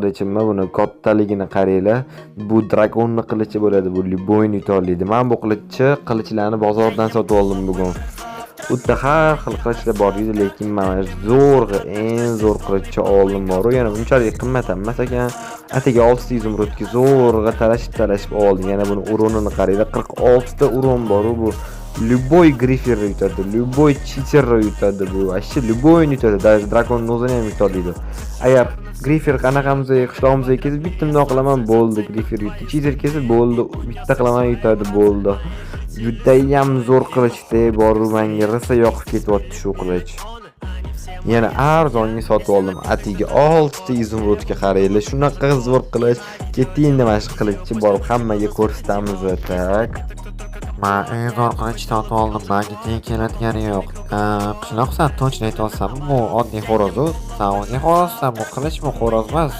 Qilichimmi, buni kattaligini qaranglar. Bu дракон ni qilichi bo'ladi, bu любой ni yutolmaydi. Man bu qilichni, qilichlarni bozordan sotib oldim bugun. U yerda har xil qilichlar bor edi, lekin man zo'rg'a eng zo'r qilichni oldim boru. Yana unchalik qimmat ham emas ekan. Atigi 6 ta изумруд ga zo'rg'a talashib talashib oldim. Yana buni урон ini qaranglar, 46 ta урон boru. Bu любой griferni yutadi, любой читер ni yutadi bu. Вообще любой ni yutadi, даже дракон ni o'zini ham yutolmaydi. Agar grifer qanaqamizga, qishlog'imizga kelsa, bitta bundoq qilaman, bo'ldi, grifer yutdi. Читер kelsa, bo'ldi, bitta qilaman, yutadi, bo'ldi. Judayam zo'r qilichda bor, menga rosa yoqib ketyapti shu qilich. Yana arzonga sotib oldim. Atigi 6 ta изумруд ga qaranglar, shunaqa zo'r qilich. Ketdik, endi mana shu qilichni borib hammaga ko'rsatamiz. Так. Man eng zo'r qilich sotib oldim, manga teng keladigani yo'q. Qishloq, san точно aytyapsanmi? Bu oddiy xo'roz u. San o'zing xo'rozsan, bu qilichmi, xo'roz emas.